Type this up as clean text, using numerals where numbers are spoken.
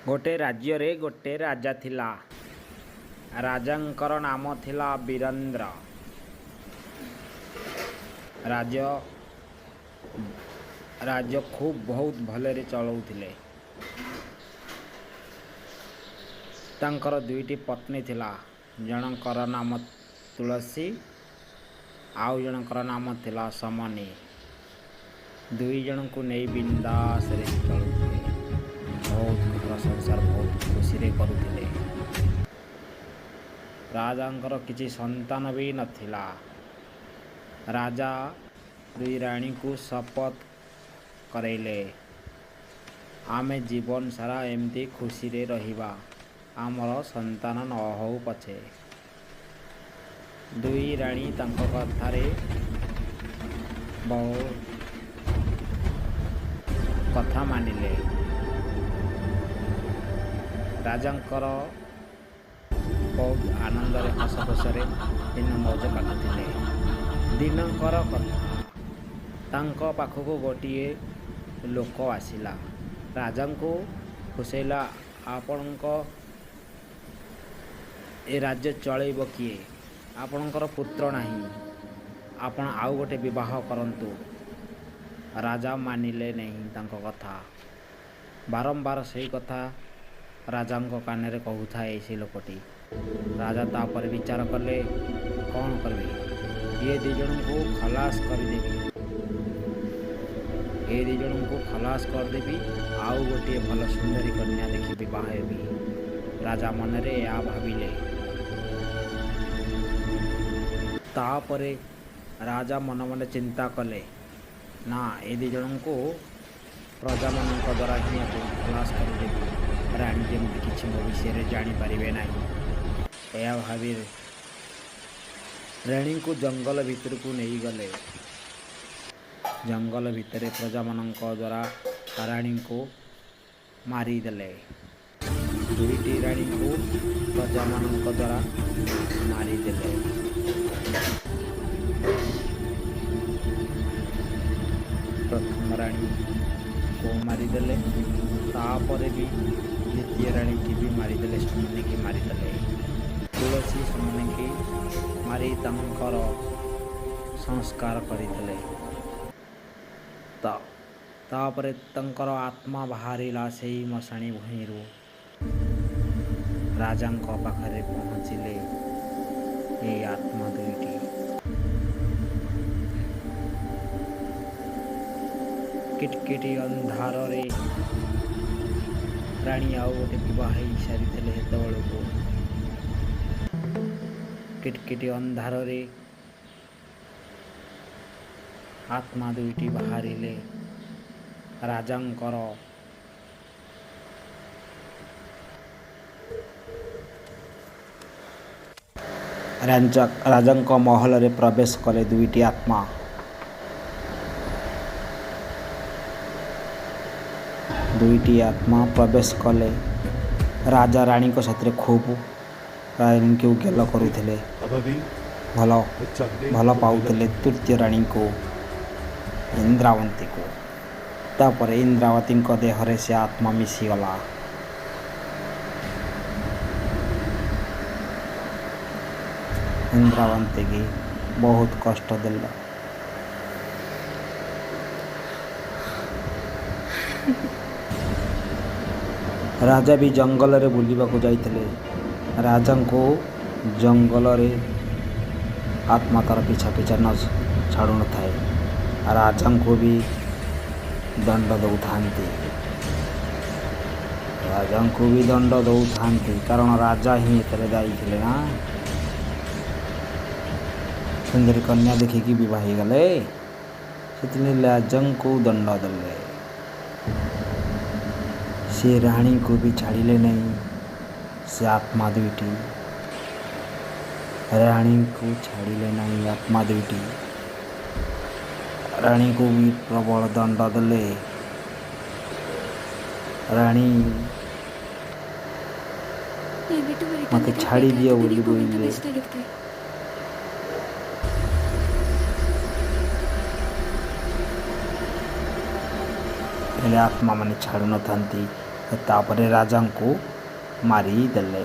ଗୋଟେ ରାଜ୍ୟରେ ଗୋଟେ ରାଜା ଥିଲା। ରାଜାଙ୍କର ନାମ ଥିଲା ବୀରେନ୍ଦ୍ର। ରାଜ୍ୟ ରାଜ୍ୟ ଖୁବ୍ ବହୁତ ଭଲରେ ଚଳାଉଥିଲେ। ତାଙ୍କର ଦୁଇଟି ପତ୍ନୀ ଥିଲା। ଜଣଙ୍କର ନାମ ତୁଳସୀ, ଆଉ ଜଣଙ୍କର ନାମ ଥିଲା ସମନୀ। ଦୁଇ ଜଣଙ୍କୁ ନେଇ ବିନ୍ଦାସରେ ଚଳୁଥିଲେ। ବହୁତ ଘର ସଂସାର ବହୁତ ଖୁସିରେ କରୁଥିଲେ। ରାଜାଙ୍କର କିଛି ସନ୍ତାନ ବି ନଥିଲା। ରାଜା ଦୁଇ ରାଣୀଙ୍କୁ ଶପଥ କରେଇଲେ, ଆମେ ଜୀବନ ସାରା ଏମିତି ଖୁସିରେ ରହିବା, ଆମର ସନ୍ତାନ ନ ହଉ ପଛେ। ଦୁଇ ରାଣୀ ତାଙ୍କ କଥାରେ ବହୁ କଥା ମାନିଲେ। ରାଜାଙ୍କର ବହୁତ ଆନନ୍ଦରେ ହସ ଖୁସିରେ ଦିନ ମଉଜ କାଟୁଥିଲେ। ଦିନକର କଥା, ତାଙ୍କ ପାଖକୁ ଗୋଟିଏ ଲୋକ ଆସିଲା। ରାଜାଙ୍କୁ ଖୁସେଇଲା, ଆପଣଙ୍କ ଏ ରାଜ୍ୟ ଚଳେଇବ କିଏ? ଆପଣଙ୍କର ପୁତ୍ର ନାହିଁ, ଆପଣ ଆଉ ଗୋଟେ ବିବାହ କରନ୍ତୁ। ରାଜା ମାନିଲେ ନାହିଁ ତାଙ୍କ କଥା। ବାରମ୍ବାର ସେଇ କଥା ରାଜାଙ୍କ କାନରେ କହୁଥାଏ ସେ ଲୋକଟି। ରାଜା ତାପରେ ବିଚାର କଲେ, କ'ଣ କରିବେ? ଇଏ ଦୁଇ ଜଣଙ୍କୁ ଖଲାସ କରିଦେବି, ଏ ଦୁଇ ଜଣଙ୍କୁ ଖଲାସ କରିଦେବି, ଆଉ ଗୋଟିଏ ଭଲ ସୁନ୍ଦରୀ କନ୍ୟା ଦେଖି ବିବାହ ହେବି। ରାଜା ମନରେ ଏହା ଭାବିଲେ। ତାପରେ ରାଜା ମନେ ମନେ ଚିନ୍ତା କଲେ, ନା, ଏ ଦୁଇ ଜଣଙ୍କୁ ପ୍ରଜାମାନଙ୍କ ଦ୍ୱାରା ହିଁ ୟାକୁ ଖଲାସ କରିଦେବି, ରାଣୀ ଯେମିତି କିଛି ମୋ ବିଷୟରେ ଜାଣିପାରିବେ ନାହିଁ। ଏହା ଭାବି ରାଣୀଙ୍କୁ ଜଙ୍ଗଲ ଭିତରକୁ ନେଇଗଲେ। ଜଙ୍ଗଲ ଭିତରେ ପ୍ରଜାମାନଙ୍କ ଦ୍ୱାରା ରାଣୀଙ୍କୁ ମାରିଦେଲେ। ଦୁଇଟି ରାଣୀଙ୍କୁ ପ୍ରଜାମାନଙ୍କ ଦ୍ୱାରା ମାରିଦେଲେ। ପ୍ରଥମ ରାଣୀକୁ ମାରିଦେଲେ, ତାପରେ ବି ଦ୍ୱିତୀୟ ରାଣୀକି ବି ମାରିଦେଲେ। ସମନିକି ମାରିଦେଲେ। ତୁଳସୀ ସମନିକି ମାରି ତାଙ୍କର ସଂସ୍କାର କରିଦେଲେ। ତ ତାପରେ ତାଙ୍କର ଆତ୍ମା ବାହାରିଲା ସେଇ ମଶାଣି ଭୂଇଁରୁ। ରାଜାଙ୍କ ପାଖରେ ପହଞ୍ଚିଲେ ଏଇ ଆତ୍ମା ଦୁଇଟି। କିଟକିଟି ଅନ୍ଧାରରେ, ରାଣୀ ଆଉ ଗୋଟେ ବିବାହ ହେଇସାରିଥିଲେ ସେତେବେଳକୁ, କିଟକିଟି ଅନ୍ଧାରରେ ଆତ୍ମା ଦୁଇଟି ବାହାରିଲେ ରାଜାଙ୍କର। ରାଜାଙ୍କ ମହଲରେ ପ୍ରବେଶ କଲେ ଦୁଇଟି ଆତ୍ମା। ଦୁଇଟି ଆତ୍ମା ପ୍ରବେଶ କଲେ। ରାଜା ରାଣୀଙ୍କ ସାଥିରେ ଖୁବ୍ ରାଣୀଙ୍କୁ ଗେଲ କରୁଥିଲେ, ଭଲ ଭଲ ପାଉଥିଲେ ତୃତୀୟ ରାଣୀଙ୍କୁ, ଇନ୍ଦ୍ରାବତୀକୁ। ତାପରେ ଇନ୍ଦ୍ରାବତୀଙ୍କ ଦେହରେ ସେ ଆତ୍ମା ମିଶିଗଲା। ଇନ୍ଦ୍ରାବତୀକି ବହୁତ କଷ୍ଟ ଦେଲା। ରାଜା ବି ଜଙ୍ଗଲରେ ବୁଲିବାକୁ ଯାଇଥିଲେ। ରାଜାଙ୍କୁ ଜଙ୍ଗଲରେ ଆତ୍ମା ତାର ପିଛା ପିଛା ନ ଛାଡ଼ୁନଥାଏ। ରାଜାଙ୍କୁ ବି ଦଣ୍ଡ ଦେଉଥାନ୍ତି, ରାଜାଙ୍କୁ ବି ଦଣ୍ଡ ଦେଉଥାନ୍ତି, କାରଣ ରାଜା ହିଁ ଏଥିରେ ଦାୟୀ ଥିଲେ ନା। ସୁନ୍ଦରୀ କନ୍ୟା ଦେଖିକି ବିବାହ ହେଇଗଲେ, ସେଥିପାଇଁ ରାଜାଙ୍କୁ ଦଣ୍ଡ ଦେଲେ। ସେ ରାଣୀଙ୍କୁ ବି ଛାଡ଼ିଲେ ନାହିଁ। ସେ ଆତ୍ମା ଦୁଇଟି ରାଣୀଙ୍କୁ ଛାଡ଼ିଲେ ନାହିଁ। ଆତ୍ମା ଦୁଇଟି ରାଣୀଙ୍କୁ ବି ପ୍ରବଳ ଦଣ୍ଡ ଦେଲେ। ରାଣୀ ದಯವಿಟ್ಟು ମୋତେ ರಿಟರ್ನ್ ଛାଡ଼ିଦିଅ ಬೇಕಾಗ್ತದೆ ବୋଲି ಅಂತ ବୋଇଲେ। ಬೆಸ್ಟಾಗಿರುತ್ತೆ. ହେଲେ ଆତ୍ମାମାନେ ଛାଡ଼ୁନଥାନ୍ତି। ତାପରେ ରାଜାଙ୍କୁ ମାରିଦେଲେ।